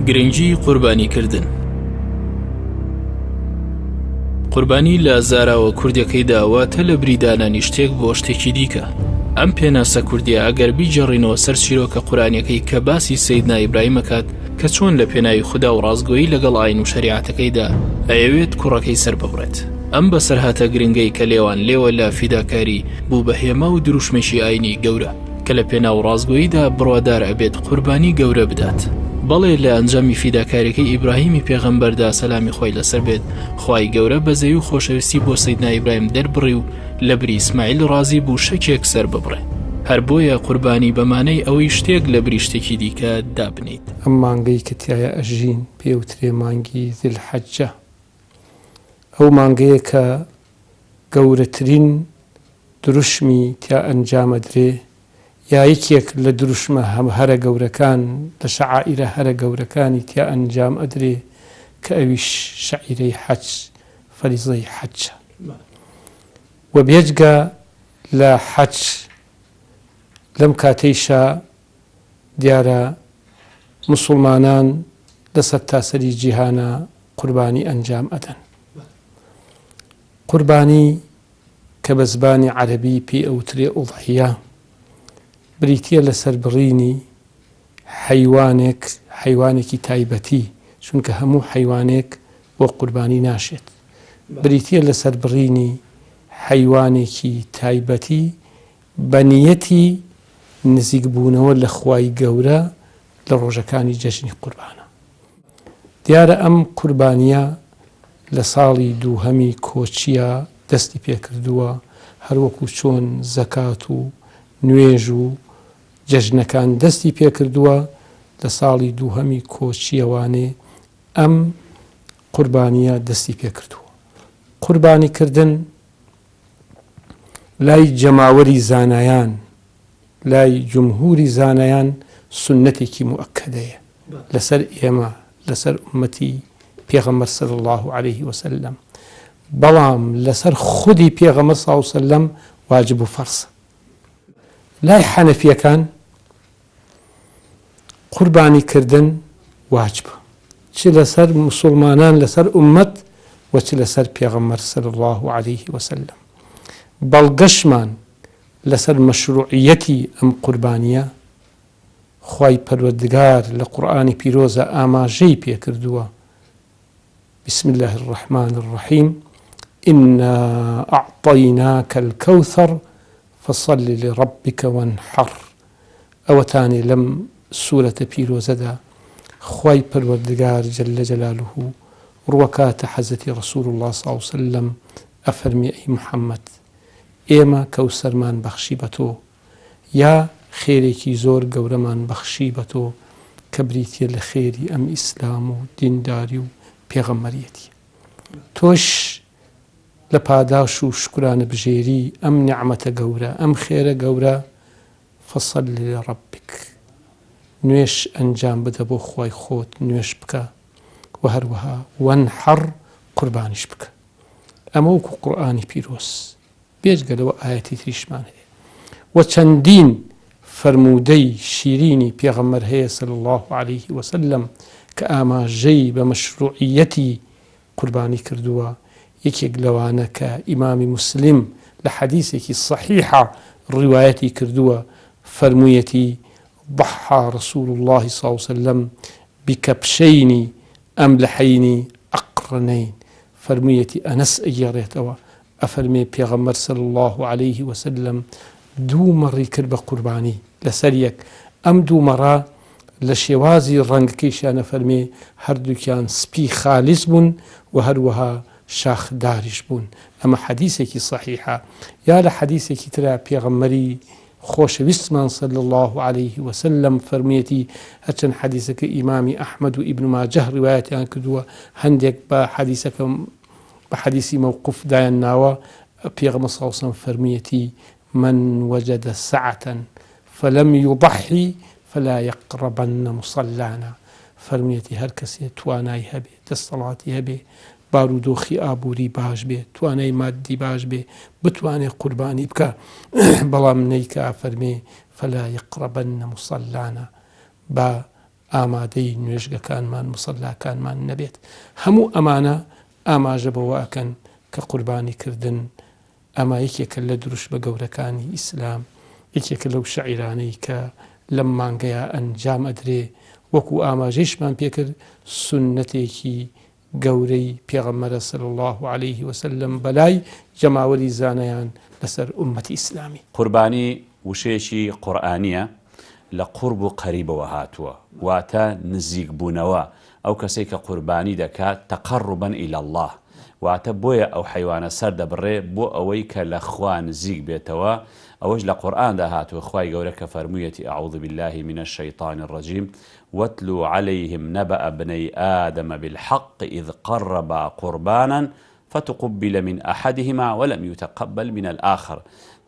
گرنگی قوربانی کردن. قوربانی لە زاراوە کوردیەکەیدا واتە لە بری دانانی شتێک بۆ شتێکی دیکە. ئەم پێناسە کوردیە ئەگەر بیگێڕینەوە سەر چیرۆکە قورئانیەکەی کە باسی سەیدنا ئیبراهیم ئەکات کە چۆن لە پێناوی خودا و ڕاستگۆیی لەگەڵ ئاین و شەریعەتەکەیدا ئەیەوێت کوڕەکەی سەرببڕێت. ئەم بەسەرهاتە گرنگەی کە لێوان لێوە لە فیداکاری بوو بە هێما و دروشمێکی ئاینی گەورە. کە لە پێناو ڕاستگۆییدا بڕوادار ئەبێت قوربانی گەورە بدات. بەڵێ لە ئەنجامی فیداکاریەکەی ئیبراهیمی پێغەمبەردا سەلامی خوای لەسەر بێت، خوای گەورە بەزەیی و خۆشەویستی بۆ سەیدنا ئیبراهیم دەربڕی و لە بری ئیسماعیل ڕازی بوو شەکێک سەر ببڕێ. هەر بۆیە قوربانی بە مانای ئەوەی شتێک لە بری شتێکی دیکە دابنێیت. ئەم مانگەی کە تیایا ئەژین پێی ئەوترێ مانگی ذی الحجە ئەو مانگەیە کە گەورەترین دروشمی تیا ئەنجام ئەدرێ یا یەکێک لە دروشمە هەرە گەورەکان لە شەعائیرە هەرە گەورەکانی تیا ئەنجام ئەدرێ کە ئەویش شەعیرەی حەج فەریزەی حەجە و بێجگە لە حەج لەم کاتەیشا دیارە موسوڵمانان لە سەرتاسەری جیهانا قوربانی ئەنجام ئەدەن. قوربانی کە بە زبانی عەرەبی پێی ئەوترێ ئوضحیە بریتیە لە سەربڕینی حەیوانێک، حەیوانێکی تایبەتی، چونکە هەموو حەیوانێک بۆ قوربانی ناشێت، بریتیە لە سەربڕینی حەیوانێکی تایبەتی بە نیەتی نزیک بوونەوە لە خوای گەورە لە ڕۆژەکانی جەژنی قوربانە. دیارە ئەم قوربانیە لە ساڵی دووهەمی کۆچیە دەستی پێکردووە، هەروەکو چۆن زەکات و نوێژ و جەژنەکان دەستی پێکردووە، لە ساڵی دووهەمی کۆچیەوانێ ئەم قوربانیە دەستی پێکردووە. قوربانی کردن لای جەماوەری زانایان، لای جمهوری زانایان سوننەتێکی موئەکەدەیە لەسەر ئێمە، لەسەر ئوممەتی پێغەمبەر صلی اللە علیه وسلم، بەڵام لەسەر خودی پێغەمبەر صلی اللە علیه وسلم واجب و فەرزە. لای حەنەفیەکان قوربانی کردن واجبە چ لەسەر موسوڵمانان لەسەر ئوممەت و چ لەسەر پێغەمبەر صلی اللە علیه وسلم. بەڵگەشمان لەسەر مەشروعیەتی ئەم قوربانیە خوای پەروەردگار لە قورئانی پیرۆزا ئاماژەی پێکردووە، بسم اللە الرحمن الرحیم انا اعطیناک الکوثر فصل لربک وانحر ئەوەتانێ لەم سورەتە پیرۆزەدا خوای پەروەردگار جل جلالە ڕوەکاتە حەزرەتی رسول اللە صلی اللە علیە وسلم ئەفەرمێ ئەی محمد ئێمە کەوسەرمان بەخشی بە تۆ یا خێرێکی زۆر گەورەمان بەخشی بە تۆ کە بریتیە لە خێری ئەم ئیسلام و دینداری و پێغەمبەریەتی تۆش لە پاداش و شوکرانە بژێری ئەم نیعمەتە گەورە ئەم خێرە گەورە فصل لربک نوێژ ئەنجام بدە بۆ خوای خۆت نوێژ بکە وە هەروەها وانحر قوربانیش بکە ئەمە وەکو قورئانی پیرۆز بێجگە لەوە ئایەتی تریشمان هەیە وە چەندین فەرموودەی شیرینی پێغەمبەر هەیە صلی اللە علیه وسلم کە ئاماژەی بە مەشروعیەتی قوربانی کردووە، یەکێک لەوانە کە ئیمامی موسلیم لە حەدیسێکی سەحیحا ڕیوایەتی کردووە فەرموویەتی، ضحی رسول اللە صلی اللە علیە وسلم بکبشین املحین اقرنین، فەرموویەتی ئەنەس ئەگێڕێتەوە ئەفەرمێ پێغەمبەر صلی اللە علیه وسلم دوو مەڕی کرد بە قوربانی لەسەر یەک، ئەم دوو مەڕە لە شێوازی ڕەنگەکەیشیان ئەفەرمێ هەردووکیان سپی خالیس بوون و هەروەها شاخداریش بوون، ئەمە حەدیسێکی سەحیحە، یا لە حەدیسێکی ترا پێغەمبەری خۆشەویستمان صلی اللە علیه وسلم فەرموویەتی، هەرچەند حەدیسەکە ئیمامی ئەحمەد و ئیبن ماجە ڕیوایەتیان کردووە، هەندێک بە حەدیسەکە بە حەدیسی مەوقوف دایان ناوە، پێغەمبەر صلی اللە علیه وسلم فەرموویەتی، من وجد سعة فلم یضحی فلا یقربن مصلانا، فەرموویەتی هەر کەسێ توانای هەبێ، دەستەڵاتی هەبێ، بارودۆخی ئابووری باش بێ، توانای ماددی باش بێ، بتوانێ قوربانی بکا، بەڵام نەیکا، فەرمێ فلا یقربن مصلانا، با. ئامادەی نوێژگەکانمان موسەلاکانمان نەبێت هەموو ئەمانە ئاماژە بەوە ئەکەن کە قوربانی کردن ئەمە یەکێکە لە دروشمە گەورەکانی ئیسلام، یەکێکە لەو شەعیرانەی کە لەم مانگەیا ئەنجام ئەدرێ، وەکو ئاماژەیشمان پێکرد سوننەتێکی گەورەی پێغەمبەرە صلی اللە علیه وسلم بەلای جەماوەری زانایان لەسەر ئوممەتی ئیسلامی. قوربانی وشەیەکی قورئانییە لە قورب و قەریبەوە هاتووە واتە نزیک بوونەوە، ئەو کەسەی کە قوربانی دەکات تقربا الی اللە واتە بۆیە ئەو حەیوانە سەر دەبڕێ بۆ ئەوەی کە لە خوا نزیک بێتەوە ئەوەش لە قورئاندا هاتووە خوای گەورە کە فەرموویەتی اعوذ باللە من الشیطان الرجیم واتل علیهم نبأ ابنی آدم بالحق اذ قربا قربانا فتقبل من احدهما ولم یتقبل من الاخر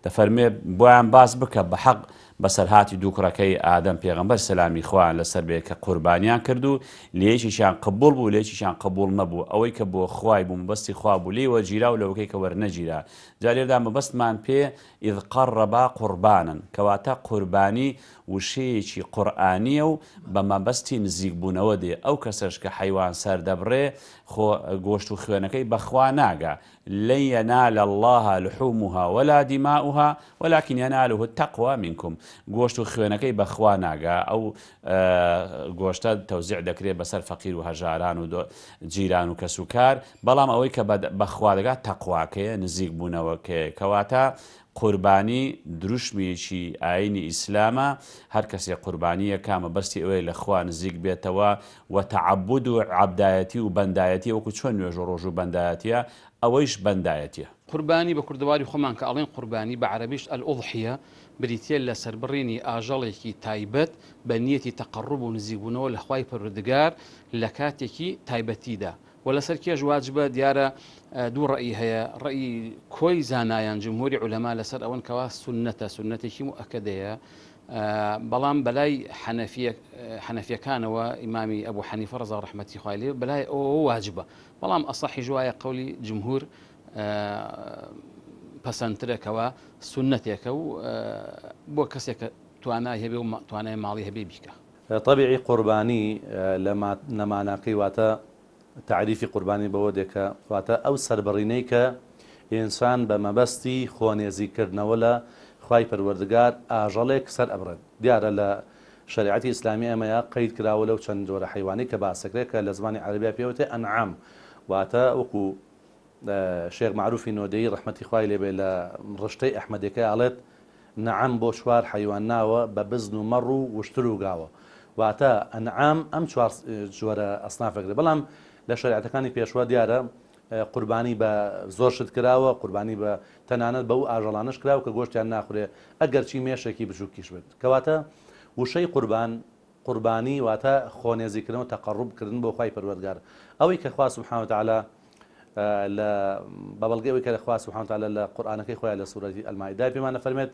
دەفەرموێ بۆیان باس بکە بە حەق بەسەرهاتی دوو کوڕەکەی ئادەم پێغەمبەر سەلامی خوایان لەسەر بێ کە قوربانیان کرد و لە یەکێکیان قبوڵ بوو لە یەکێکیان قبوڵ نەبوو ئەوەی کە بۆ خوای بوو مەبەستی خوا بوو لێی وەرگیرا و لەوەکەی کە وەرنەگیرا جا لێرەدا مەبەستمان پێ اذ قربا قربانا کەواتە قوربانی وشەیەکی قورئانیە و بە مەبەستی نزیک بوونەوە دێ ئەو کەسەش کە حەیوان سەردەبڕێ خۆ گۆشت و خوێنەکەی بە خوا ناگا، لن ینال اللە لحومها ولا دماؤها ولکن یناله التقوی منکم، گۆشت و خوێنەکەی بە خوا ناگا، ئەو گۆشتە تەوزیع دەکرێ بەسەر فەقیر و هەژاران و جیران و کەس و کار، بەڵام ئەوەی کە بە خوا دەگا تەقواکەیە، نزیک بوونەوەکەیە، کەواتە قوربانی دروشمێکی ئاینی ئیسلامە، هەر کەسێک قوربانییەکا مەبەستی ئەوەیە لە خوا نزیک بێتەوە و تەعەبود و عەبدایەتی و بەندایەتیە وەکو چۆن نوێژ و ڕۆژوو بەندایەتیە ئەوەیش بەندایەتیە. قوربانی بە کوردەواری خۆمان کە ئەڵێن قوربانی بە عەرەبیش الاضحیە بریتیە لە سەربڕینی ئاژەڵێکی تایبەت بە نیەتی تەقەڕوب و نزیکبوونەوە لە خوای پەروەردگار لە کاتێکی تایبەتیدا وە لەسەر کێش واجبە دیارە دوو ڕەئی هەیە ڕەئی کۆی زانایان جمهوری عولەما لەسەر ئەوەن کەوا سوننەتە سوننەتێکی موئەکەدەیە بەڵام بەلای حەنەفیە حەنەفیەکانەوە ئیمامی ئەبوو حەنیفە ڕەزا ڕەحمەتی خوای لێ بەلای ئەوەوە واجبە بەڵام ئەسەحیش وایە قەولی جمهور پەسەندترە کەوا سوننەتێکە و بۆ کەسێک کە توانای هەبێ و توانای ماڵی هەبێ بیکا. تەبیعی قوربانی لە ماناکەی واتە تەعریفی قوربانی بەوە دێ کە واتە ئەو سەربڕینەی کە ئینسان بە مەبەستی خۆ نێزیک کردنەوە لە خوای پەروەردگار ئاژەڵێک سەر ئەبڕێت دیارە لە شەریعەتی ئیسلامی ئێمەیا قەید کراوە لەو چەند جۆرە حەیوانەی کە باس ئەکرێت کە لە زمانی عەرەبیا پێ وترێ ئەنعام واتە وەکو شێخ مەعروفی نۆدێی ڕەحمەتی خوای لێ بێ لە ڕشتەی ئەحمەدیەکەی ئەڵێت نەعەم بۆ چوار حەیوان ناوە بە بزن و مەڕ و وشتر و گاوە واتە ئەنعام ئەم چوار جۆرە ئەسنافە گرێ بەڵام لە شەریعەتەکانی پێشوە دیارە قوربانی بە زۆر شت کراوە قوربانی بە تەنانەت بەو ئاژەڵانەش کراوە کە گۆشتیان ناخورێ ئەگەرچی مێشێکی بچووکیش بێت کەواتە وشەی قوربان قوربانی واتە خۆ نێزیکردنەوە تەقەڕوب کردن بۆ خوای پەروەردگار ئەوەی کە خوا سبحانە وتعالی لە بە بەڵگەی ئەوەی کە خوا سبحانە وتعالی لە قورئانەکەی خۆیان لە سورەتی المائدە پێمان دەفەرمێت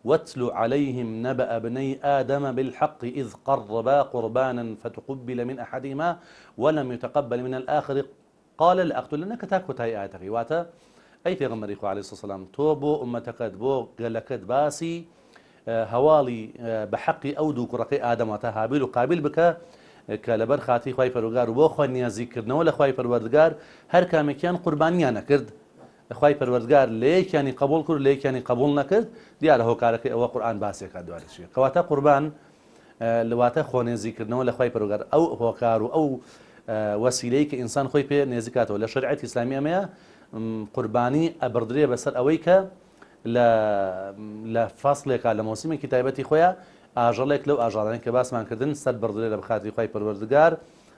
واتل عليهم نبأ ابني آدم بالحق إذ قربا قربانا فتقبل من أحدهما ولم يتقبل من الآخر قال لأقتلنک تا کۆتایی ئایەتەکەی واتە، ئەی پێغەمبەری خوا علیە سلام تۆ بۆ ئوممەتەکەت بۆ گەلەکەت باسی هەواڵی بە حەقی ئەو دوو کوڕەکەی ئادەم واتە هابیل و قابیل بکە کە لەبەر خاتری خوای پەروەردگار و بۆ خۆ نیازی کردنەوە لە خوای پەروەردگار هەر کامێکیان قوربانیان ئەکرد خوای پەروەردگار لە یەکیانی قبوڵ کرد لە یەکیانی قبوڵ نەکرد دیارە هۆکارەکەی ئەوە قورئان باسی ئەکات دواتر چیە کەواتە قوربان واتە خۆنێزیکردنەوە لە خوای پەروەردگار ئەو هۆکار و ئەو وەسیلەی کە ئینسان خۆی پێ نێزیکاتەوە لە شەریعەتی ئیسلامی ئەمەیە قوربانی ئەبڕدرێ بەسەر ئەوەی کە لە لە فەسڵێکا لە مۆسیمێکی تایبەتی خۆیان ئاژەڵێک لەو ئاژەڵانەی کە باسمان کردن سەر بڕدرێ لە بخاتری خوای پەروەردگار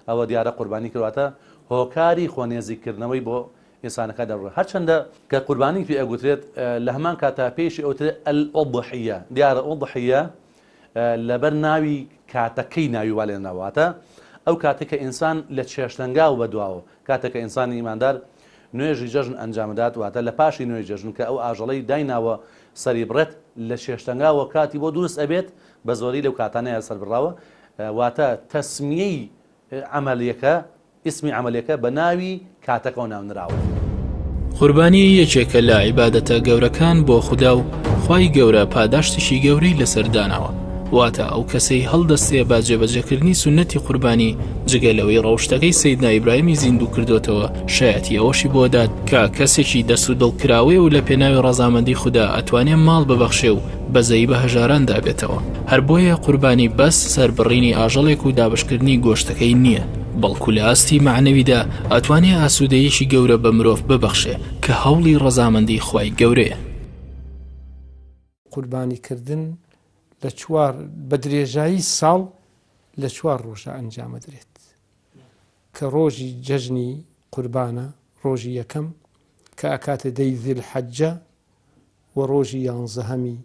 ئەوە دیارە قوربانی کردواتە هۆکاری خۆ نێزیکردنەوەی بۆ ئینسانەکە دەڕوێ هەرچەندە کە قوربانی پێ ئەگوترێت لە هەمان کاتا پێیشی ئەوترێ الأضحیە دیارە ئوضحیە لەبەر ناوی کاتەکەی ناوی وا لێنراوە واتە ئەو کاتەی کە ئینسان لە چێشتەنگاو بەدواوە کاتێک کە ئینسانی ئیماندار نوێژی جەژن ئەنجامدات واتە لە پاشی نوێژی جەژن کە ئەو ئاژەڵەی دایناوە سەری بڕێت لە چێشتەنگاوە کاتی بۆ دروست ئەبێت بە زۆری لەو کاتانەیە سەربڕاوە واتە تەسمیەی عەمەلیەکە ئیسمی عەمەلەکە بە ناوی کاتەکەوە ناونراوە. قوربانی یەکێکە لە عیبادەتە گەورەکان بۆ خودا و خوای گەورە پاداشتێکی گەورەی لەسەر داناوە. واتە ئەو کەسەی هەڵدەستێ بە جێبەجێکردنی سوننەتی قوربانی، جگە لەوەی ڕەوشتەکەی سەیدنا ئیبراهیمی زیندوو کردۆتەوە، شایەتی ئەوەشی بۆ دات کە کەسێکی دەست و دڵ کراوەیە و لە پێناوی ڕەزامەندی خودا ئەتوانێ ماڵ ببەخشێ و بەزەیی بە هەژاراندا بێتەوە. هەر بۆیە قوربانی بەس سەربڕینی ئاژەڵێک و دابەشکردنی گۆشتەکەی نییە، بەڵکو لە ئاستی مەعنەویدا ئەتوانێ ئاسوودەییەکی گەورە بە مرۆڤ ببەخشێ کە هەوڵی ڕەزامەندی خوای گەورەیە. قوربانی کردن لە چوار بە درێژایی ساڵ لە چوار ڕۆژە ئەنجامەدرێت کە ڕۆژی جەژنی قوربانە ڕۆژی یەکەم کە ئەکاتە دەی ذی الحجە و ڕۆژی یانزەهەمی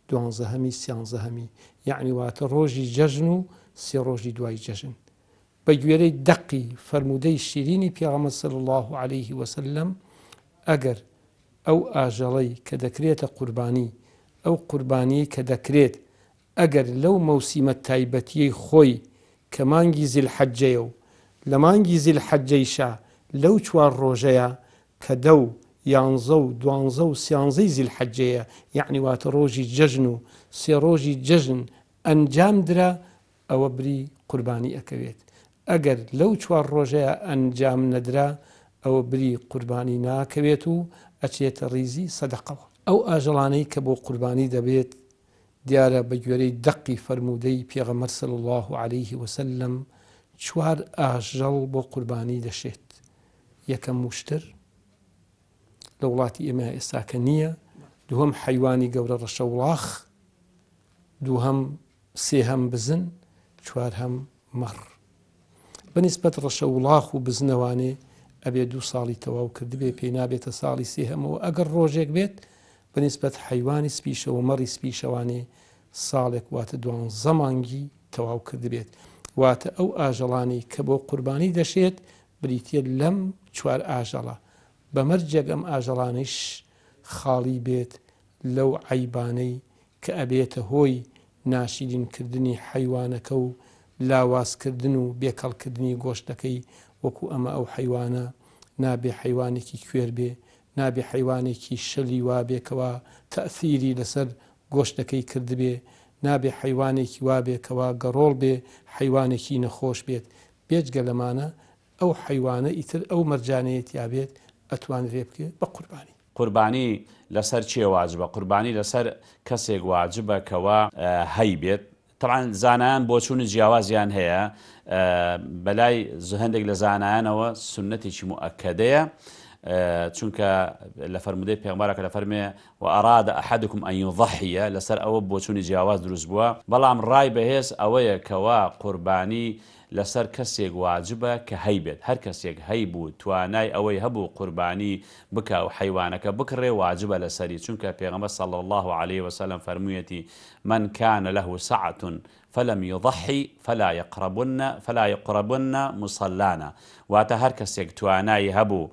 دوانزەهەمی سیانزەهەمی یەعنی واتە ڕۆژی جەژن و سێ ڕۆژی دوای جەژن بە گوێرەی دەقی فەرموودەی شیرینی پێغەمبەر صلی اللە علیه وسلم ئەگەر ئەو ئاژەڵەی کە دەکرێتە قوربانی، ئەو قوربانیەی کە دەکرێت ئەگەر لەو مەوسیمە تایبەتیەی خۆی کە مانگی زیلحەجەیە و لە مانگی زیلحەجەیشا لەو چوار ڕۆژەیا کە دە و یانزە و دوانزە و سیانزەی زیلحەجەیە یەعنی واتە ڕۆژی جەژن و سێ ڕۆژی جەژن ئەنجام درا ئەوە بری قوربانی ئەکەوێت ئەگەر لەو چوار ڕۆژەیا ئەنجام نەدرا ئەوە بری قوربانی ناکەوێت و ئەچێتە ڕیزی سەدەقەوە. ئەو ئاژەڵانەی کە بۆ قوربانی دەبێت دیارە بە گوێرەی دەقی فەرموودەی پێغەمبەر صلی اللە علیه وسلم چوار ئاژەڵ بۆ قوربانی دەشێت یەکەم وشتر لە وڵاتی ئێمە ئێستاکە نییە دووەم حەیوانی گەورە ڕەشەوڵاخ دووهەم سێهەم بزن، چوارهەم مەڕ. بە نیسبەت ڕەشە وڵاخ و بزنەوانێ ئەبێ دوو ساڵی تەواو کردبێ پێی نابێتە ساڵی سێهەمەوە ئەگەر ڕۆژێک بێت، بە نیسبەت حەیوانی سپیشەوە مەڕی سپیشەوانێ ساڵێک واتە دوانزە مانگی تەواو کردبێت. واتە ئەو ئاژەڵانەی کە بۆ قوربانی دەشێت بریتیە لەم چوار ئاژەڵە بە مەرجێک ئەم ئاژەڵانەیش خاڵی بێت لەو عەیبانەی کە ئەبێتە هۆی ناشیرین کردنی حەیوانەکە و لاواز کردن و بێکەڵکردنی گۆشتەکەی وەکو ئەمە ئەو حەیوانە نابێ حەیوانێکی کوێر بێ نابێ حەیوانێکی شەلی وابێ کەوا تەئسیری لەسەر گۆشتەکەی کردبێ نابێ حەیوانێکی وابێ کەوا گەڕۆڵ بێ حەیوانێکی نەخۆش بێت بێجگە لەمانە ئەو حەیوانە ئیتر ئەو مەرجانەیە تیابێت ئەتوانرێ بکرێت بە قوربانی. قوربانی لەسەر کێ واجبە؟ قوربانی لەسەر کەسێک واجبە کەوا هەیبێت، تەبعەن زانایان بۆچوونی جیاوازیان هەیە، بەلای هەندێک لە زانایانەوە سوننەتێکی موئەکەدەیە، چونکە لە فەرموودەی پێغەمبەرە کە دەفەرموێ وأراد أحدكم أن يضحي لەسەر ئەوە بۆچوونی جیاواز دروست بووە، بەڵام ڕای بەهێز ئەوەیە کەوا قوربانی لەسەر کەسێک واجبە کە هەیبێت، هەر کەسێک هەیبوو توانای ئەوەی هەبوو قوربانی بکا و حەیوانەکە بکڕێ واجبە لەسەری، چونکە پێغەمبەر صلی اللە علیە وسلم فەرموویەتی، من کان له سعة فلم یضحی فلا یقربن فلا یقربن مصلانا، واتە هەر کەسێک توانای هەبوو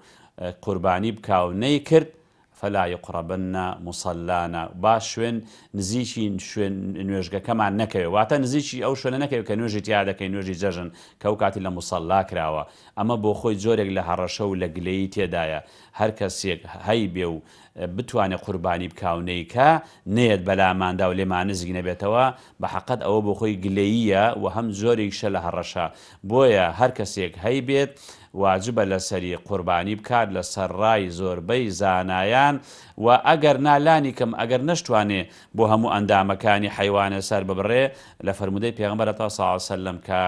قوربانی بکا و نەیکرد فلا یقربن مصلانا با شوێن نزیکی شوێن نوێژگەکەمان نەکەوێ واتە نزیکی ئەو شوێنە نەکەوێ کە نوێژی تیا دەکەین نوێژی جەژن کە ئەو کاتی لە مصلا کراوە ئەمە بۆ خۆی جۆرێک لە هەڕەشە و لە گلەیی تێدایە هەر کەسێک هەیبێ و بتوانێ قوربانی بکا و نەیکا نەیەت بەلاماندا و لێمان نزیک نەبێتەوە بە حەقەت ئەوە بۆ خۆی گلەییە و هەم جۆرێکیشە لە هەڕەشە بۆیە هەر کەسێک هەیبێت واجبە لەسەری قوربانی بکات لەسەر ڕای زۆربەی زانایان وە ئەگەر نا لانی کەم ئەگەر نەشتوانێ بۆ هەموو ئەندامەکانی حەیوانێ سەر ببڕێ لە فەرموودەی پێغەمبەر صلی اللە علیە وسلم کە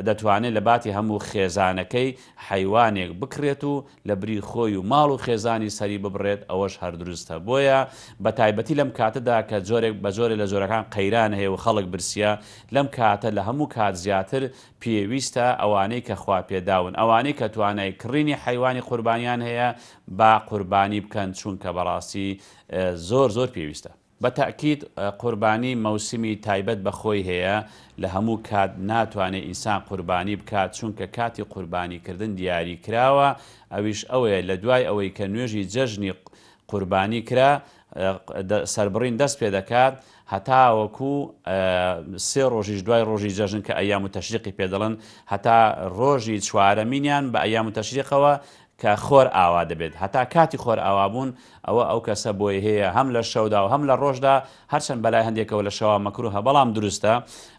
دەتوانێ لە باتی هەموو خێزانەکەی حەیوانێک بکڕێت و لە بری خۆی و ماڵ و خێزانی سەری ببڕێت ئەوەش هەر دروستە بۆیە بە تایبەتی لەم کاتەدا کە جۆرێک بە جۆرێ لە جۆرەکان قەیران هەیە و خەڵک برسیە لەم کاتە لە هەموو کات زیاتر پێویستە ئەوانەی کە خوا پێداون ئەوانەی کە توانای کڕینی حەیوانی قوربانیان هەیە با قوربانی بکەن چونکە بەڕاستی زۆر زۆر پێویستە. بە تەئکید قوربانی مەوسمی تایبەت بە خۆی هەیە لە هەموو کات ناتوانێ ئینسان قوربانی بکات چونکە کاتی قوربانی کردن دیاری کراوە ئەویش ئەوەیە لە دوای ئەوەی کە نوێژی جەژنی قوربانی کرا. سەربڕین دەست پێ دەکات هەتاوەکو سێ ڕۆژیش دوای ڕۆژی جەژن کە ئەیام و تەشریقی پێ دەڵێن هەتا ڕۆژی چوارەمینیان بە ئەیام و تەشریقەوە کە خۆر ئاوا دەبێت هەتا کاتی خۆر ئاوابوون ئەوە ئەو کەسە بۆی هەیە هەم لە شەودا و هەم لە ڕۆژدا هەرچەند بەلای هەندێکەوە لە شەوا مەکروهە بەڵام دروستە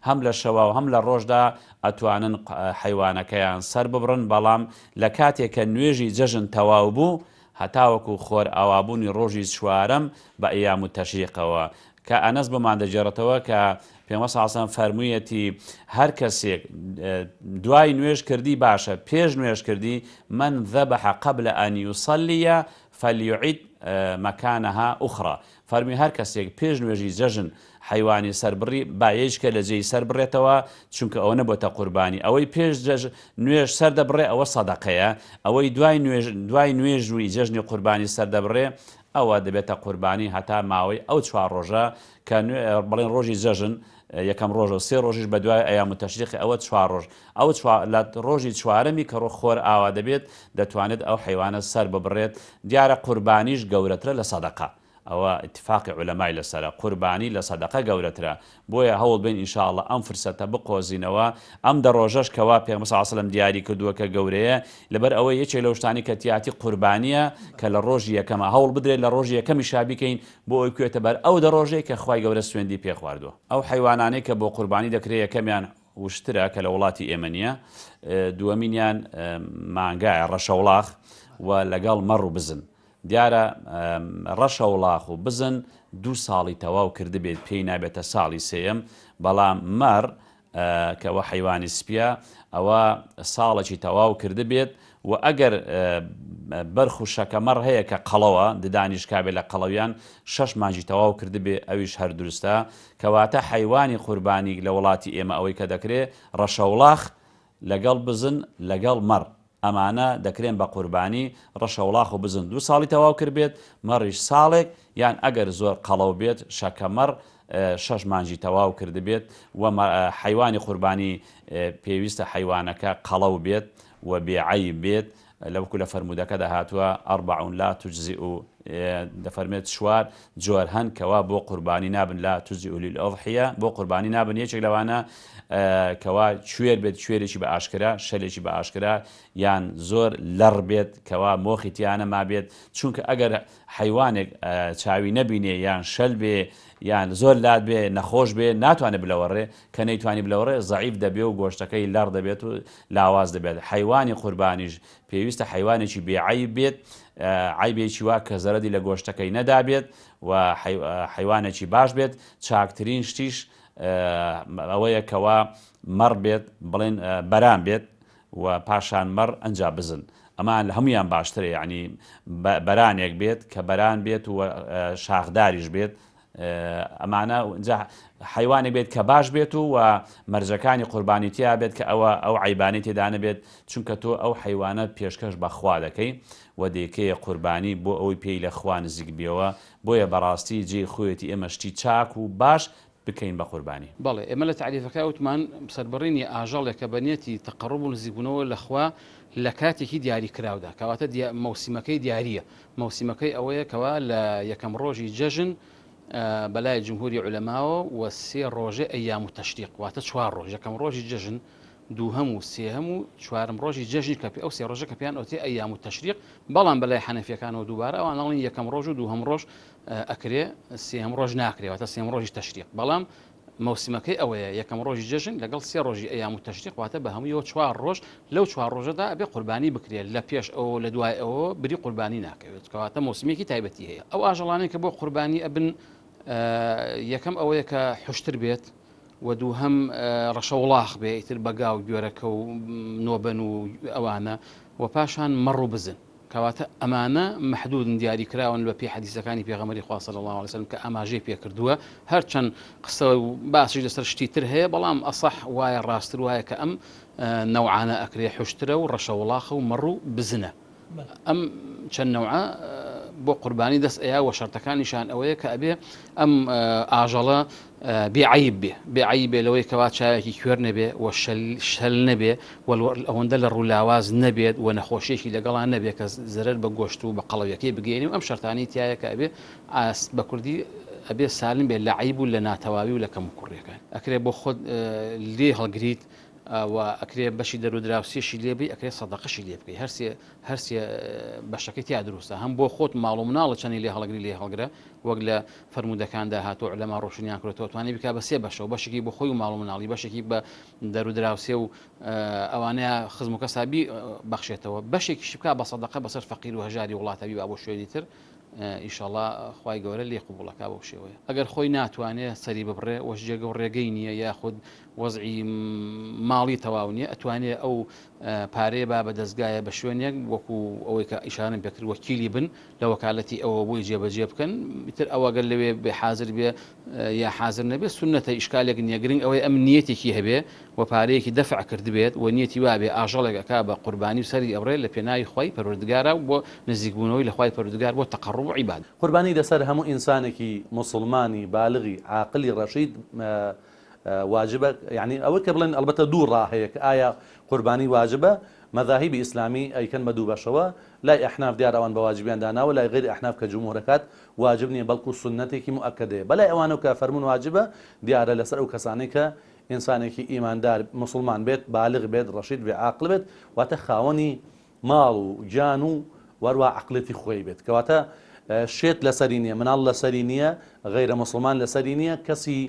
هەم لە شەوا و هەم لە ڕۆژدا ئەتوانن حەیوانەکەیان سەر ببڕن بەڵام لە کاتێک کە نوێژی جەژن تەواو بوو هەتاوەکو خۆر ئاوابوونی ڕۆژی چوارەم بە ئەیام و تەشریقەوە کە ئەنەس بۆمان دەگێڕێتەوە کە پێغەمبەر صلی اللە علیە وسلم فەرموویەتی هەر کەسێک دوای نوێژ کردی باشە پێش نوێژ کردی من ذبح قبل ان يصلي فليعد مكانها اخرى فەرمی هەر کەسێک پێش نوێژی جەژن حەیوانی سەربڕی با یەیشکە لە جێی سەر بڕێتەوە چونکە ئەوە نەبۆتە قوربانی ئەوەی پێش جەژ نوێژ سەر دەبڕێ ئەوە سەدەقەیە ئەوەی دوای نوێژ دوای نوێژوی جەژنی قوربانی سەر دەبڕێ ئەوە دەبێتە قوربانی هەتا ماوەی ئەو چوار ڕۆژە کە بڵێن ڕۆژی جەژن یەکەم ڕۆژە و سێ ڕۆژیش بە دوای ئەیام و تەشریقی ئەوە چوار ڕۆژ ئەو لە ڕۆژی چوارەمی کە ڕۆ خۆر ئاوا دەبێت دەتوانێت ئەو حەیوانە سەر ببڕێت دیارە قوربانیش گەورەترە لە سەدەقە ئەوە ئیتفاقی عولەمای لەسەرە قوربانی لە سەدەقە گەورەترە بۆیە هەوڵ بەین ان شاء اللە ئەم فرسەتە بقۆزینەوە ئەم دە ڕۆژەش کەوا پێغەمبەر صلی اللە علیە وسلم دیاری کردووە کە گەورەیە لەبەر ئەوەی یەکێک لەو شتانەی کە تیاتی قوربانیە کە لە ڕۆژی یەکەما هەوڵ بدرێت لە ڕۆژی یەکەمیشا بیکەین بۆ ئەوەی بکەوێتە بەر ئەو دە ڕۆژەی کە خوای گەورە سوێندی پێ خواردووە. ئەو حەیوانانەی کە بۆ قوربانی دەکرێت یەکەمیان وشترە کە لە وڵاتی ئێمە نییە، دووەمینیان مانگایە ڕەشەوڵاخ و لەگەڵ مەڕ و بزن. دیارە ڕەشەوڵاخ و بزن دوو ساڵی تەواو کردبێت پێی نابێتە ساڵی سێیەم، بەڵام مەڕ کە ئەوە حەیوانی سپیە ئەوە ساڵێکی تەواو کردبێت و ئەگەر بەرخ و شەکەمەڕ هەیە کە قەڵەوە ددانی شکابێ لە قەڵەویان شەش مانگی تەواو کردبێ ئەویش هەر دروستە کەواتە حەیوانی قوربانی لە وڵاتی ئێمە ئەوەی کە دەکرێ ڕەشەوڵاخ لەگەڵ بزن لەگەڵ مەڕ ئەمانە دەکرێن بە قوربانی، ڕەشەوڵاخ و بزن دوو ساڵی تەواو کردبێت، مەڕیش ساڵێک، یان ئەگەر زۆر قەڵەو بێت، شەکەمەڕ شەش مانگی تەواو کردبێت و حەیوانی قوربانی پێویستە حەیوانەکە قەڵەو بێت و بێ عەیب بێت، لە وەکو لە فەرموودەکەدا هاتووە، اربع لا تجزئ، دەفەرموێت چوار جۆر هەن کەوا بۆ قوربانی نابن، لا تجزئ للاضحیە، بۆ قوربانی نابن، یەکێک لەوانە کەوا کوێر بێت، کوێرێکی بە ئاشکرا، شەلێکی بە ئاشکرا، یان زۆر لەڕ بێت کەوا مۆخی تیا نەمابێت، چونکە ئەگەر حەیوانێک چاوی نەبینێ یان شەل بێ یان زۆر لات بێ نەخۆش بێ ناتوانێت بلەوەڕێ، کە نەیتوانی بلەوەڕێ زەعیف دەبێ و گۆشتەکەی لەڕ دەبێت و لاواز دەبێت، حەیوانی قوربانیش پێویستە حەیوانێکی بێ عەیب بێت، عەیبێکی وا کە زەرەدی لە گۆشتەکەی نەدابێت و حەیوانێکی باش بێت، چاکترین شتیش ئەوەیە کەوا مەڕ بێت بڵێن بەران بێت و پاشان مەڕ ئەنجا بزن ئەمان لە هەمویان باشترە یعنی بەرانێک بێت کە بەران بێت و شاخداریش بێت ئەمانە جا حیوانێک بێت کە باش بێت و و مەرجەکانی قوربانی تیا بێت کە ئەوە ئەو عیبانی تێدا نەبێت چونکە تۆ ئەو حیوانە پێشکەش بەخوا دەکەی و دەیکەیە قوربانی بۆ ئەوەی پێی لە خوا نزیک بیەوە بۆیە بەڕاستی جێی خۆیەتی ئێمە شتی چاک و باش بکەین بە قوربانی. بەڵێ ئێمە لە تەعریفەکە وتمان سەربڕینی ئاژەڵێکە بە نیەتی تەقەڕوب و نزیکبوونەوە لە خوا لە کاتێکی دیاری کراودا کەواتە مەوسیمەکەی دیارییە مەوسیمەکەی ئەوەیە کەوا لە یەکەم ڕۆژی جەژن بەلای جمهوری عولەماوە و سێ ڕۆژێ ئەیام و تەشریق واتە چوار ڕۆژ یەکەم ڕۆژی جەژن دووهەم و سێهەم و چوارم ڕۆژی جەژنی کە ئەو سێ ڕۆژە کە پێیان ئەوترێ ئەیام و تەشریق بەڵام بەلای حەنەفیەکانەوە دووبارە ئەوان ئەڵێن یەکەم ڕۆژ و دووهەم ڕۆژ ئەکرێ سێهەم ڕۆژ ناکرێ واتە سێهەم ڕۆژی تەشریق بەڵام مەوسمەکەی ئەوەیە یەکەم ڕۆژی جەژن لەگەڵ سێ ڕۆژی ئەیام و تەشریق واتە بە هەموویەوە چوار ڕۆژ لەو چوار ڕۆژەدا ئەبێ قوربانی بکرێت لە پێش ئەوە لە دوای ئەوە بری قوربانی ناکەوێت کەواتە مەوسمێکی تایبەتی هەیە ئەو ئاژەڵانەی کە بۆ قوربانی ئەبن یەکەم ئەوەیە کە حشتر بێت و دووهەم ڕەشەوڵاخ بێ ئیتر بە گا و گوێرەکە و نۆبەن و ئەوانە و پاشان مەڕ و بزن کەواتە ئەمانە مەحدودن دیاری کراون بە پێی حەدیسەکانی پێغەمبەری خوا صلی اللە علیه وسلم کە ئاماژەی پێکردووە هەرچەند قسە و باسیش لەسەر شتی تر هەیە بەڵام ئەسەح وایە ڕاستتر وایە کە ئەم نەوعانە ئەکرێ حوشترە و ڕەشەوڵاخە و مەڕ و بزنە ئەم چەند نەوعە بۆ قوربانی دەست ئەیا وە شەرتەکانیشان ئەوەیە کە ئەبێ ئەم ئاژەڵە. بێ عەیب بێ، بێ عەیب بێ لەوەی کەوا چاوێکی کوێر نەبێ و شەل شەل نەبێ و ئەوەندە لە ڕوو لاواز نەبێت و نەخۆشیەکی لەگەڵا نەبێ کە زەرەر بە گۆشت و بە قەڵەویەکەی بگەیەنێ و ئەم شەرتانەی تیایە کە ئەبێ ئاست بە کوردی ئەبێ سالم بێت لە عەیب و لە ناتەواوی و لە کەموکوڕیەکان. ئەکرێ بۆ خۆت لێ هەڵگریت و ئەکرێ بەشی دەرودراوسێشی لێ بی ئەکرێ سەدەقەشی لێ بکەی هەرسێ هەرسێ بەشەکەی تیا دروستە هەم بۆ خۆت ماڵ و مناڵە چەنی لێ هەڵگری لێ هەڵگرە وەک لە فەرموودەکاندا هاتووە عولەما ڕۆشنیان کردووە توانی بکا بە سێ بەشەوە بەشێکی بۆ خۆی و ماڵ و مناڵی بەشێکی بە دەرودراوسێ و ئەوانەیە خزم و کەسابی بەخشێتەوە بەشێکیشی بکا بە سەدەقە بەسەر فەقیر و هەژاری وڵاتە بیبا بۆ شوێنی تر ئیشەڵا خوای گەورە لێی قبوڵەکا بەو شێوەیە ئەگەر خۆی ناتوانێ سەری ببڕێ وەش جێگە و ڕێگەی نییە یاخود وەزعی ماڵی تەواو نییە ئەتوانێ ئەو پارەیە با بە دەستگایە بە شوێنێک وەکو ئەوەی کە ئیشارەم پێکرد وەکیلی بن لە وەکالەتی ئەوە بۆی جێبەجێ بکەن ئیتر ئەوە گەر لەوێ بێ حازر بێ یا حازر نەبێ سوننەتە ئیشکالێک نییە گرنگ ئەوەی ئەم نیەتێکی هەبێ و پارەیەکی دەفع کردبێت و نیەتی وابێ ئاژەڵێک ئەکا بە قوربانی و سەری ئەبڕێ لە پێناوی خوای پەروەردگارا و بۆ نزیکبوونەوەی لە خوای پەروەردگار بۆ تەقەڕوب و عیبادەت. قوربانی لەسەر هەموو ئینسانێکی موسڵمانی بالغی عاقلی ڕەشید واجبە یانی ئەوەی کە بڵێن ئەڵبەتە دوو ڕا هەیە کە ئایا قوربانی واجبە مەذاهیبی ئیسلامی ئەیکەن بە دوو بەشەوە لای ئەحناف دیارە ئەوان بە واجبیان داناوە لای غەیری ئەحناف کە جمهور ئەکات واجب نییە بەڵکو سوننەتێکی موئەکەدەیە بەلای ئەوانەوە کە فەرموون واجبە دیارە لەسەر ئەو کەسانەی کە ئینسانێکی ئیماندار موسڵمان بێت بالغ بێت ڕەشید بێ عاقل بێت واتە خاوەنی ماڵ و گیان و وەروا عەقڵێتی خۆی بێت کەواتە شێت لەسەری نییە مناڵ لەسەری نییە غەیرە موسڵمان لەسەری نییە کەسی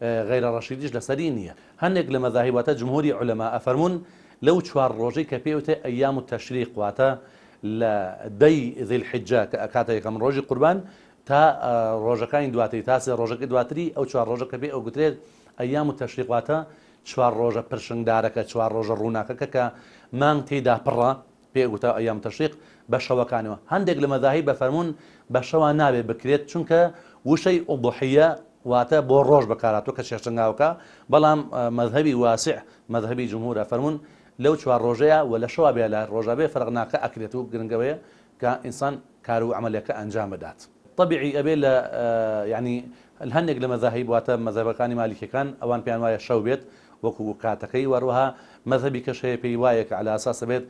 غەیرە ڕەشیدیش لەسەری نییە هەندێک لە مەذاهیب واتە جمهوری عولەما ئەفەرموون لەو چوار ڕۆژەی کە پێی وترێ ئەیام التشریق واتە لە دەی ذی الحجە کە ئەکاتە یەکەم ڕۆژی قوربان تا ڕۆژەکانی دواتری تا سێ ڕۆژەکەی دواتری ئەو چوار ڕۆژە کە پێی ئەگوترێت ئەیام التشریق واتە چوار ڕۆژە پرشنگدارەکە چوار ڕۆژە ڕووناکەکە کە مانگ تێیدا پڕە پێی ئەگوترا ئەیام التشریق بە شەوەکانەوە هەندێک لە مەذاهیب ئەفەرموون بە شەوا نابێ بکرێت چونکە وشەی اضحیە واتە بۆ ڕۆژ بەکارهاتووە کە چێشتنگاوەکە، بەڵام مەزهەبی واسع، مەزهەبی جمهور ئەفەرموون لەو چوار ڕۆژەیا وە لە شەوا بێ یا لە ڕۆژا بێ فەرق ناکا ئەکرێت و گرنگ ئەوەیە کە ئینسان کار و عەمەلەکە ئەنجام بدات. تەبیعی ئەبێ لە یانی هەندێک لە مەزاهیب واتە مەزهەبەکانی مالیکیەکان ئەوان پێیان وایە شەو بێت وەکو کاتەکەی وە هەروەها مەزهەبی کەش هەیە پێی وایە کە عەلا ئەساس ئەبێت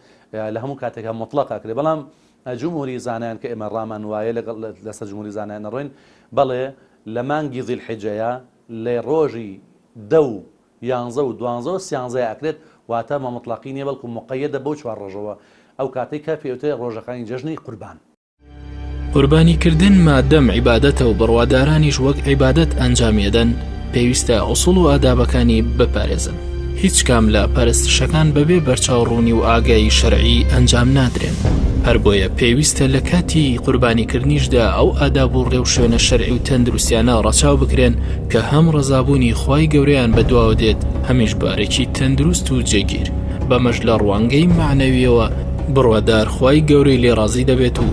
لە هەموو کاتێکا موتڵەق ئەکرێ بەڵام جمهوری زانایان کە ئێمە ڕامان وایە لەگەڵ لەسەر جمهوری زانایان ئەڕۆین بەڵێ لە مانگی ذی الحجەیا لە ڕۆژی دە و یانزە و دوانزە و سیانزەیا ئەکرێت واتە مە موتڵەقی نیە بەڵکو موقەیەدە بەو چوار ڕۆژەوە ئەو کاتەی کە پێی ئەوترێ ڕۆژەکانی جەژنی قوربان. قوربانی کردن مادەم عیبادەتە و بڕوادارانیش وەک عیبادەت ئەنجامی ئەدەن پێویستە ئوسوڵ و ئادابەکانی بپارێزن. هیچ کام لە پەرستشەکان بەبێ بەرچاو ڕوونی و ئاگایی شەرعی ئەنجام نادرێن، هەر بۆیە پێویستە لە کاتی قوربانی کردنیشدا ئەو ئاداب و ڕێوشوێنە شەرعی و تەندروستیانە ڕەچاو بکرێن کە هەم ڕەزابوونی خوای گەورەیان بەدواوە دێت هەمیش بارێکی تەندروست و جێگیر، بەمەش لە ڕوانگەی مەعنەویەوە بڕوادار خوای گەورەی لێ ڕازی دەبێت و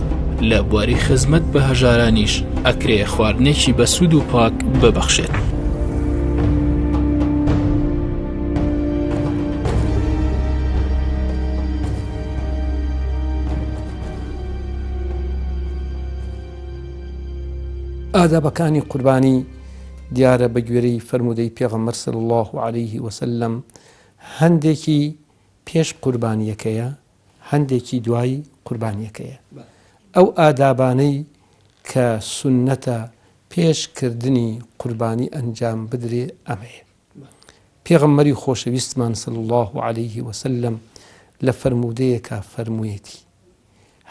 لە بواری خزمەت بە هەژارانیش ئەکرێ خواردنێکی بەسوود و پاک ببەخشێت. ئادابەکانی قوربانی دیارە بە گوێرەی فەرموودەی پێغەمبەر صلی اللە علیه وسلم هەندێکی پێش قوربانیەکەیە هەندێکی دوای قوربانیەکەیە ئەو ئادابانەی کە سوننەتە پێش کردنی قوربانی ئەنجام بدرێ ئەمەیە پێغەمبەری خۆشەویستمان صلی اللە علیه وسلم لە فەرموودەیەکا فەرموویەتی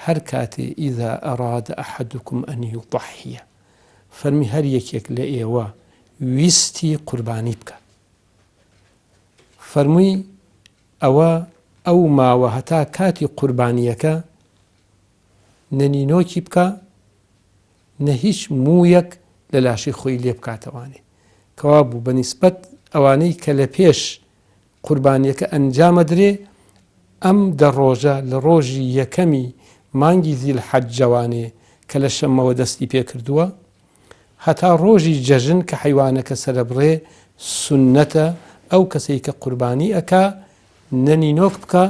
هەر کاتێ اذا اراد احدکم ان یضحی فەرمی هەر یەکێک لە ئێوە ویستی قوربانی بکە فەرمووی ئەوە ئەو ماوە هەتا کاتی قوربانیەکە نە نینۆکی بکا نە هیچ موویەک لە لاشەی خۆی لێ بکاتەوانێ کەوابوو بە نیسبەت ئەوانەی کە لە پێش قوربانیەکە ئەنجامەدرێ ئەم دە ڕۆژە لە ڕۆژی یەکەمی مانگی زیل حەجەوانێ کە لە شەممەوە دەستی پێکردووە هەتا ڕۆژی جەژن کە حەیوانەکە سەرەبڕێ سوننەتە ئەو کەسەی کە قوربانی ئەکا نە نینۆک بکا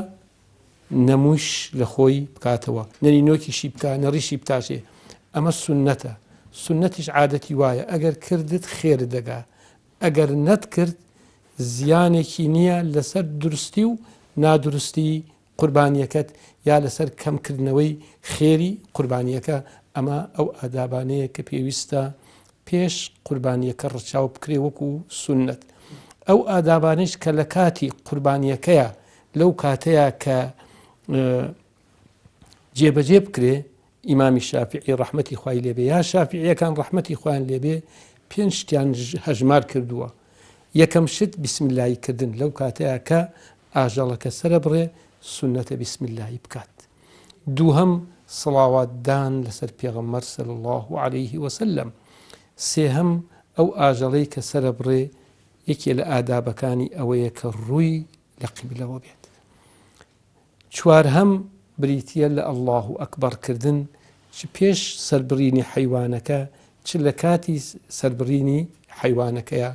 نە مووش لە خۆی بکاتەوە نە نینۆکیشی بکا نە ڕیشی بتاشێ ئەمە سوننەتە سوننەتیش عادەتی وایە ئەگەر کردت خێرت دەگا. ئەگەر نەتکرد زیانێکی نییە لەسەر دروستی و نادروستی قوربانیەکەت یا لەسەر کەم کردنەوەی خێری قوربانیەکە، ئەمە ئەو ئادابانەیە کە پێویستە پێش قوربانیەکە ڕچاو بکرێ وەکو سوننەت. ئەو ئادابانەیش کە لە کاتی قوربانیەکەیا لەو کاتەیا کە جێبەجێ بکرێ ئیمامی شافعی ڕەحمەتی خوای لێبێ یا شافعیەکان ڕەحمەتی خوایان لێبێ پێنج شتیان هەژمار کردووە یەکەم شت بسم اللهی کردن لەو کاتەیە کە ئاژەڵەکە سەرەبڕێ سوننەتە بسم اللهی بکات دووهەم سڵاوات دان لەسەر پێغەمبەر صلی اللە علیه وسلم سێهەم ئەو ئاژەڵەی کە سەرەبڕێ یەکێ لە ئادابەکانی ئەوەیە کە ڕووی لە قیبلەوە بێت چوارهەم بریتیە لە اللە اکبر کردن چ پێش سەربڕینی حەیوانەکە چ لە کاتی سەربڕینی حەیوانەکەیا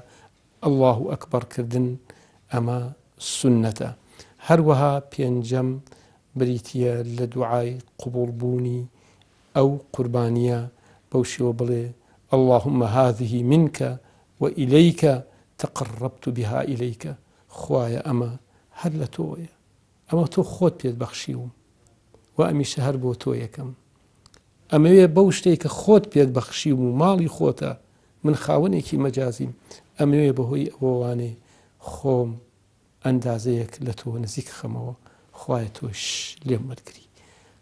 اللە اکبر کردن ئەمە سوننەتە هەروەها پێنجەم بریتیە لە دوعای قبوڵ بوونی ئەو قوربانیە بەو شێوە بڵێ اللهم هذه منک و الیک تقربت بها الیک خوایە ئەمە هەر لە تۆوەیە ئەمە تۆ خۆت پێت بەخشیوم و ئەمیشە هەر بۆ تۆ یەکەم ئەمەوێ بەو شتەی کە خۆت پێت بەخشیوم و ماڵی خۆتە من خاوەنێکی مەجازیم ئەمەوێ بەهۆی ئەوەوانێ خۆم ئەندازەیەک لە تۆ نزیک خەمەوە خوایە تۆش لێم وەرگری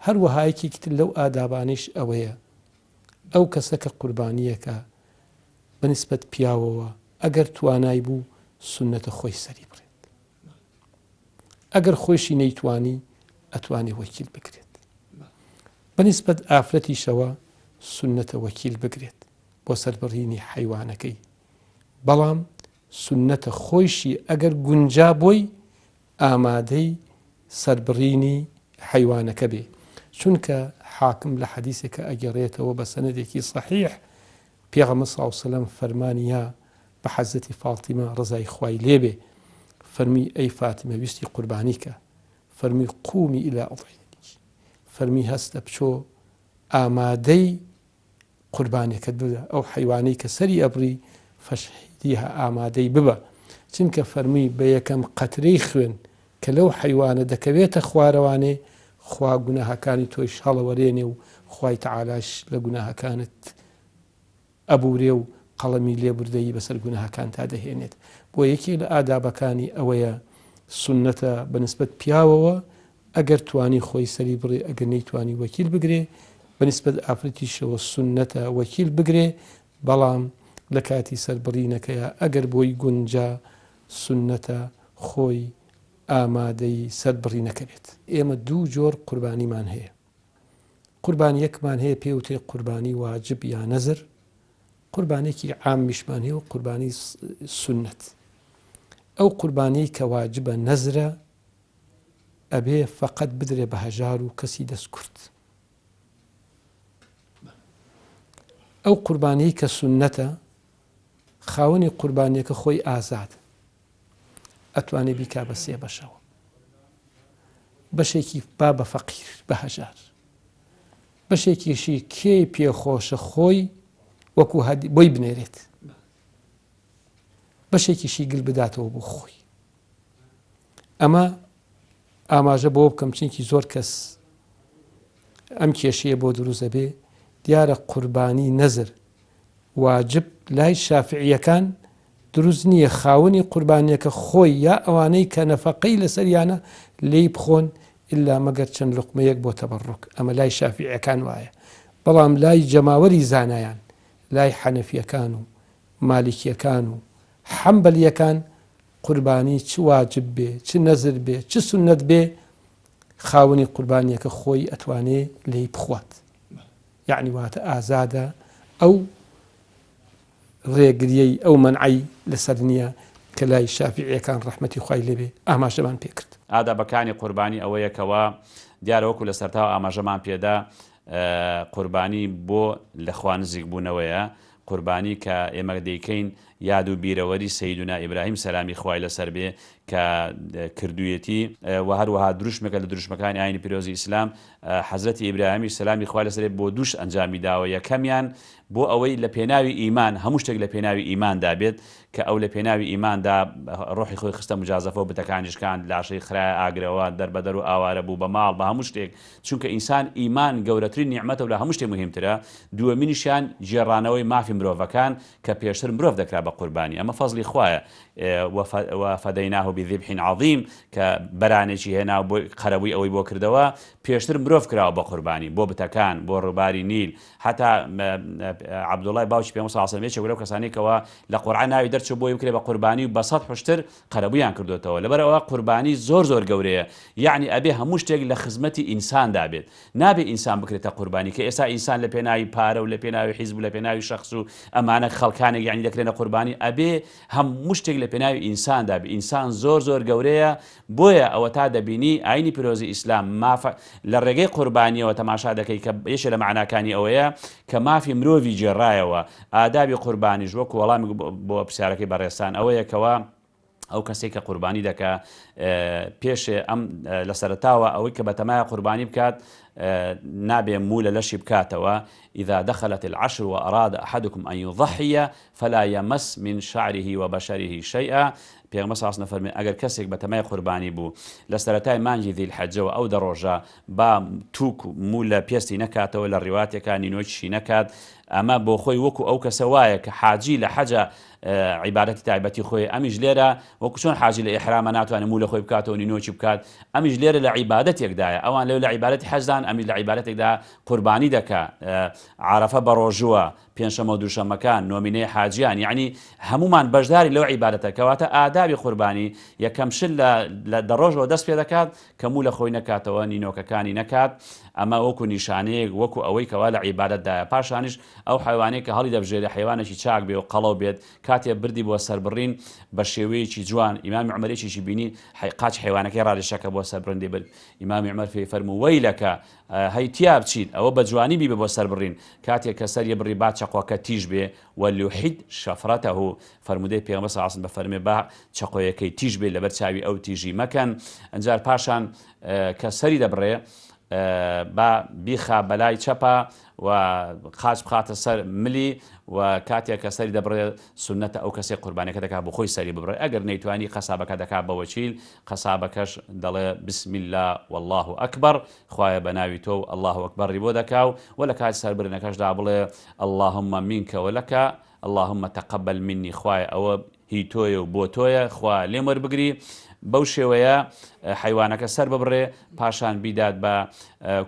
هەروەها یەکێکی تر لەو ئادابانەیش ئەوەیە ئەو کەسە کە قوربانییەکە بەنسبەت پیاوەوە ئەگەر توانای بوو سوننەتە خۆی سەری بڕێت ئەگەر خۆیشی نەیتوانی ئەتوانێ وەکیل بگرێت بەنسبەت ئافرەتیشەوە سوننەتە وەکیل بگرێت بۆ سەربڕینی حەیوانەکەی بەڵام سوننەتە خۆیشی ئەگەر گونجا بۆی ئامادەی سەربڕینی حەیوانەکە بێ چونکە حاکم لە حەدیسێکە ئەگەڕێتەوە بە سەنەدێکی صحیح پێغەمبەر صلی اللە علیە وسلم فەرمانی یا بە حەزرەتی فاتیمە ڕەزای خوای لێ بێ فەرمی ئەی فاتیمە ویستی قوربانی کە فەرمی قومی الی اضحیتک فەرمی هەستە بچۆ ئامادەی قوربانیەکەت ببە ئەو حەیوانەی کە سەری ئەبڕی فەشهیدیها ئامادەی ببە چونکە فەرمووی بە یەکەم قەترەی خوێن کە لەو حەیوانە دەکەوێتە خوارەوانێ خوا گوناهەکانی تۆیش هەڵەوەرێنێ و خوای تەعالاش لە گوناهەکانت ئەبورێ و قەڵەمی لێبوردەیی بەسەر گوناهەکانتا دەهێنێت بۆ یەکێک لە ئادابەکانی ئەوەیە سوننەتە بە نسبەت پیاوەوە ئەگەر توانی خۆی سەری بڕێ ئەگەر نەیتوانی وەکیل بگرێ، بە نیسبەت ئافرەتیشەوە سوننەتە وەکیل بگرێ، بەڵام لە کاتی سەربڕینەکەیا ئەگەر بۆی گونجا سوننەتە خۆی ئامادەی سەربڕینەکە بێت. ئێمە دوو جۆر قوربانیمان هەیە، قوربانیەکمان هەیە پێی وترێ قوربانی واجب یا نەزر، قوربانیەکی عامیشمان هەیە و قوربانی سوننەت. ئەو قوربانیەی کە واجبە نەزرە، ئەبێ فەقەت بدرێ بە هەژار و کەسی دەست کورت. ئەو قوربانیەی کە سوننەتە خاوەنی قوربانیەکە خۆی ئازاد ئەتوانێ بیکا بە سێ بەشەوە بەشێکی با بە فەقیر بە هەژار بەشێکیشی کێی پێخۆشە خۆی وەکو بۆی بنێرێت بەشێکیشی گل بداتەوە بۆ خۆی ئەمە ئاماژە بۆ بکەم چونکی زۆر کەس ئەم کێشەیە بۆ دروست ئەبێ دیارە قوربانی نەزر واجب لای شافعیەکان دروست نییە خاوەنی قوربانیەکە خۆی یا ئەوانەی کە نەفەقەی لەسەریانە لێی بخۆن ئللا مەگەر چەند لوقمەیەک بۆ تەبەڕک ئەمە لای شافعیەکان وایە بەڵام لای جەماوەری زانایان لای حەنەفیەکان و مالیکیەکان و حەنبەلیەکان قوربانی چ واجب بێ چ نەزر بێ چ سوننەت بێ خاوەنی قوربانیەکە خۆی ئەتوانێ لێی بخوات یەعنی واتە ئازادە ئەو ڕێگریەی ئەو مەنعەی لەسەر نییە کە لای شافعیەکان ڕەحمەتی خوای لێبێ ئاماژەمان پێکرد. ئادابەکانی قوربانی ئەوەیە کەوا دیارە وەکو لە سەرتاوە ئاماژەمان پێدا قوربانی بۆ لە خوا نزیک بوونەوەیە، قوربانی کە ئێمە دەیکەین یاد و بیرەوەری سەیدونا ئیبراهیم سەلامی خوای لەسەر بێ کە کردوویەتی و هەروەها دروشمێکە لە دروشمەکانی ئاینی پیرۆزی ئیسلام حەزرەتی ئیبراهیمیش سەلامی خوای لەسەر بێ بۆ دوو شت ئەنجامی داوە یەکەمیان بۆ ئەوەی لە پێناوی ئیمان هەموو شتێک لە پێناوی ئیماندا بێت کە ئەو لە پێناوی ئیماندا ڕۆحی خۆی خستە مجازەفە و بتەکانی شکاند لاشەی خرایە ئاگرەوە دەربەدەر و ئاوارە بوو بە ماڵ بە هەموو شتێک چونکە ئینسان ئیمان گەورەترین نیعمەتە و لە هەموو شتێ موهیمترە، دووەمینیشیان گێڕانەوەی مافی مرۆڤەکان کە پێشتر مرۆڤ دەکرا بە قوربانی ئەمە فەزڵی خوایە وفدیناه بذبح عظیم کە بەرانێکی هێنا و بۆی قەرەبووی ئەوەی بۆ کردەوە پێشتر مرۆڤ کراوە بە قوربانی بۆ بتەکان بۆ ڕووباری نیل حتا عەبدوڵای باوکی پێغەمبەر صلی اللە علیه و سلم یەکێک لەو کەسانەی کەوا لە قورعە ناوی دەرچوو بۆی بکرێ بە قوربانی و بە سەد حوشتر قەرەبوویان کردۆتەوە لەبەر ئەوە قوربانی زۆر زۆر گەورەیە یەعنی ئەبێ هەموو شتێک لە خزمەتی ئینساندا بێت نابێ ئینسان بکرێتە قوربانی کە ئێستا ئینسان لە پێناوی پارە و لە پێناوی حیزب و لە پێناوی شەخس و ئەمانە خەڵکانێک یەعنی دەکرێنە قوربانی ئەبێ هەموو شتێک لە پێناوی ئینساندا بێ ئینسان زۆر زۆر گەورەیە بۆیە ئەوەتا دەبینی ئاینی پیرۆزی ئیسلام مافە لە ڕێگەی قوربانیەوە تەماشا دەکەی کە یەکێ لە مەعناکانی ئەوەیە کە مافی مرۆڤی گێڕایەوە ئادابی قوربانیش وەکو وەڵامێک بۆ پرسیارەکەی بەڕێزتان ئەوەیە کەوا ئەو کەسێک کە قوربانی دەکا پێشێ ئەم لە سەرتاوە ئەوەی کە بەتەمایە قوربانی بکات نابێ موو لە لەشی بکاتەوە إذا دخلت العشر وأراد أحدكم أن يضحي فلا يمس من شعره وبشره شيئا پێغەمبەر صلی اللە علیه و سلم ئەگەر کەسێک بەتەمای قوربانی بوو لە سەرەتای مانگی ذی الحجەوە ئەو دە ڕۆژە با توک موو لە پێستی نەکاتەوە لە ڕیواتێکا نینۆکیشی نەکات ئەمە بۆ خۆی وەکو ئەو کەسە وایە کە حاجی لە حەجە عیبادەتی تایبەتی خۆی ئەمیش لێرە وەکو چۆن حاجی لە ئیحرامە ناتوانێت موو لە خۆی بکاتەوە نینۆکی بکات ئەمیش لێرە لە عیبادەتێکدایە ئەوان لەو لە عیبادەتی حەجدان ئەمیش لە عیبادەتێکدا قوربانی دەکا عارەفە بەڕۆژووە پێنجشەممە و دووشەممەکان، نۆمینەی حاجیان، یەعنی هەموومان بەشدارین لەو عیبادەتە، کەواتە ئادابی قوربانی یەکەم شت لە لە دە ڕۆژەوە دەست پێ دەکات کە موو لە خۆی نەکاتەوە، نینۆکەکانی نەکات، ئەمە وەکو نیشانەیەک وەکو ئەوەی کەوا لە عیبادەتدایە، پاشانیش ئەو حەیوانەی کە هەڵی دەبژێرێ حەیوانێکی چاک بێ و قەڵەو بێت، کاتێ بردی بۆ سەربڕین بە شێوەیەکی جوان، ئیمامی عومەر یەکێکی بینی قاچی حەیوانەکەی ڕادێشا کە بۆ سەربڕین دەیبرد، ئیمامی عومەر پێی فەرموو، وەیلەکە، هەی تیا بچیت ئەوە بە جوانی بیبە بۆ سەربڕین کاتێک کە سەری بڕی با چەقۆکە تیژ بێ وليحد شفرته فەرموودەی پێغەمبەر صلی اللە علیه و سلم بەفەرمێ با چەقۆیەکەی تیژ بێ لەبەر چاوی ئەو تیژی مەکەن ئەنجار پاشان کە سەری دەبڕێ با بیخا بەلای چەپا و قاچ بخاتە سەر ملی و کاتێک کە سەری دەبڕێ سونەتە ئەو کەسەی قوربانیەکە دەکات بۆ خۆی سەری ببڕێ ئەگەر نەیتوانی قەسابەکە دەکات بە وەکیل قەسابەکەش دەڵێ بسم اللە واللە اکبر خوایە بە ناوی تۆ و اللە اکبر ی بۆ دەکا و وە لە کاتی سەربرنەکەشدا بڵێ اللهم منک ولک اللهم تقبل منی خوایە ئەوە هی تۆیە و بۆ تۆیە خوا لێم وەربگری بەو شێوەیە حەیوانەکە سەر ببڕێ پاشان بیدات بە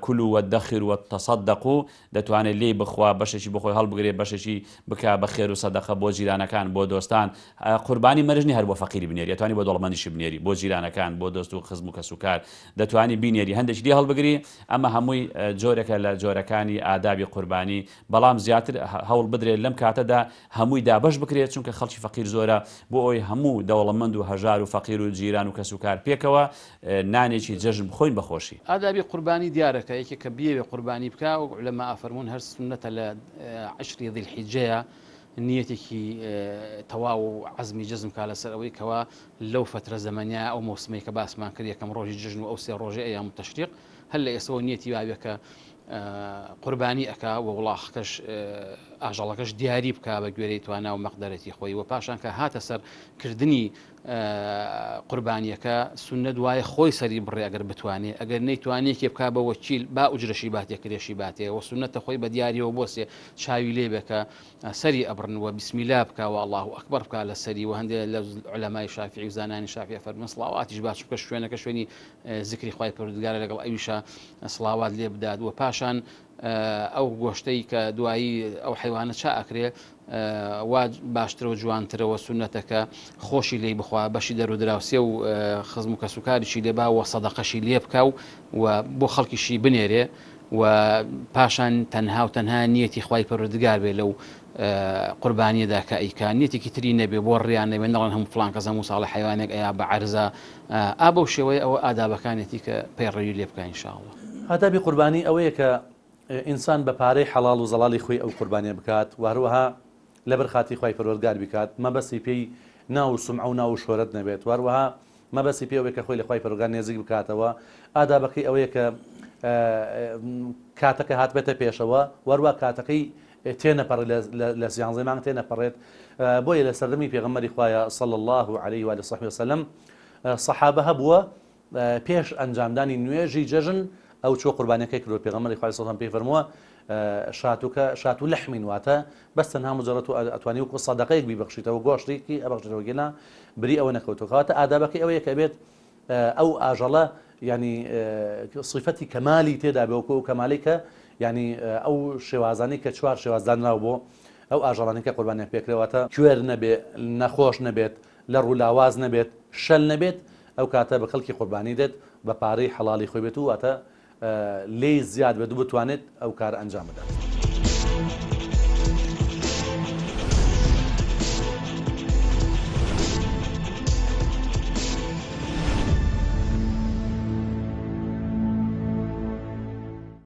کلوا وادخروا وتصدقوا دەتوانێت لێی بخوا بەشێکی بۆ خۆی هەڵبگرێ بەشێکی بکا بە خێر و سەدەقە بۆ جیرانەکان بۆ دۆستان قوربانی مەرج نیە هەر بۆ فەقیری بنێری ئەتوانی بۆ دەوڵەمەندیشی بنێری بۆ جیرانەکان بۆ دۆست و خزم و کەسوکار دەتوانی بینێری هەندێکی لێ هەڵبگری ئەمە هەمووی جۆرێکە لە جۆرەکانی ئادابی قوربانی بەڵام زیاتر هەوڵ بدرێت لەم کاتەدا هەمووی دابەش بکرێت چونکە خەڵکی فەقیر زۆرە بۆ ئەوەی هەموو دەوڵەمەند و هەژار و فەقیر و جیران و کەسوکار پێکەوە نانێکی جەژن بخۆین بە خۆشی. ئادابی قوربانی دیارە کە یەکێک کە بیەوێ قوربانی بکا وەک عولەما ئەفەرموون هەر سوننەتە لە عەشری ذی الحجەیە نیەتێکی تەواو و عەزمی جەزم کا لەسەر ئەوەی کەوا لەو فەترە زەمەنیە ئەو مەوسمەی کە باسمان کرد یەکەم ڕۆژی جەژن و ئەو سێ ڕۆژەی ئەیام تەشریق هەر لە ئێستەوە نیەتی واوێ کە قوربانی ئەکا و وڵاخەکەش ئاژەڵەکەش دیاری بکا بە گوێرەی توانا و مەقدەرەتی خۆی و پاشان کە هاتە سەر کردنی قوربانیەکە سوننەت وایە خۆی سەری بڕێ ئەگەر بتوانێ ئەگەر نەیتوانێ یەکێ بکا بە وەکیل با ئوجرەشی باتێ کرێشی باتێ وە سوننەتە خۆی بە دیاریەوە بۆسێ چاوی لێ بێ کە سەری ئەبڕن وە بیسمیلا بکا وە اللە اکبر بکا لە سەری وە هەندێ لە عولەمای شافعی و زانایانی شافعی ئەفەرموون سڵاواتیش با چونکە شوێنەکە شوێنی زکری خوای پەروەردگارە لەگەڵ ئەویشا سڵاوات لێ بدات وە پاشان ئەو گۆشتەی کە دوایی ئەو حەیوانە چا ئەکرێ وا باشترە و جوانترە و سوننەتە کە خۆشی لێی بخوا بەشی دەر و دراوسێ و خزم و کەسوکاریشی لێ با و سەدەقەشی لێ بکا و و بۆ خەڵکیشی بنێرێ و پاشان تەنها و تەنها نیەتی خوای پەروەردگار بێ لەو قوربانیەدا کە ئەیکا نیەتێکی تری نەبێ بۆ ڕیان نەبێ نەڵێن هەموو فڵان کەس هەموو ساڵێ حەیوانێک ئەیا بە عەرزە ئا بەو شێوەیە ئەوە ئادابەکانێتی کە پەیڕەوی لێ بکا ان شاء اللە. ئادابی قوربانی ئەوەیە کە ئینسان بە پارەی حەڵاڵ و زەڵاڵی خۆی ئەو قوربانیە بکات و هەروەها. لەبەر خاتری خوای پەروەردگار بیکات، مەبەستی پێی ناو و سومعە و ناو و شۆرەت نەبێت، وە هەروەها مەبەستی پێی ئەوەیە کە خۆی لە خوای پەروەردگار نێزیک بکاتەوە، ئادابەکەی ئەوەیە کە کاتەکە هاتبێتە پێشەوە، وە هەروەها کاتەکەی تێنەپەڕێت لە سیانزەی مانگ تێنەپەڕێت، بۆیە لە سەردەمی پێغەمبەری خوایە صلی اللە علیه و آله و صحبه وسلم صحابە هەبووە پێش ئەنجامدانی نوێژی جەژن ئەو چووە قوربانیەکەی کردووە، پێغەمبەری خوای سەڵام پێی فەرمووە شاتوکە شات و لەحمین واتە بەس تەنها مجرد و ئەتوانی وەکو سەدەقەیەک بیبەخشیتەوە گۆشتێکی ئەبەخشیتەوە گێنا بری ئەوە نەکەوتووە کەواتە ئادابەکەی ئەوەیە کە بێت ئەو ئاژەڵە ینی صفەتی کەمالی تێدا بێ وەکو ئەو کەمالی کە ینی ئەو شێوازانی کە چوار شێواز دانراو بۆ ئەو ئاژەڵانی کە قوربانیان پێکرێواتە کوێر نەبێ نەخۆش نەبێت لەڕ و لاواز نەبێت، شەل نەبێت، ئەو کاتە بە کەڵکی قوربانی دێت، بە پارەی حەڵاڵی خۆی بێت و واتە لێی زیاد بێت و بتوانێت ئەو کارە ئەنجام بدات.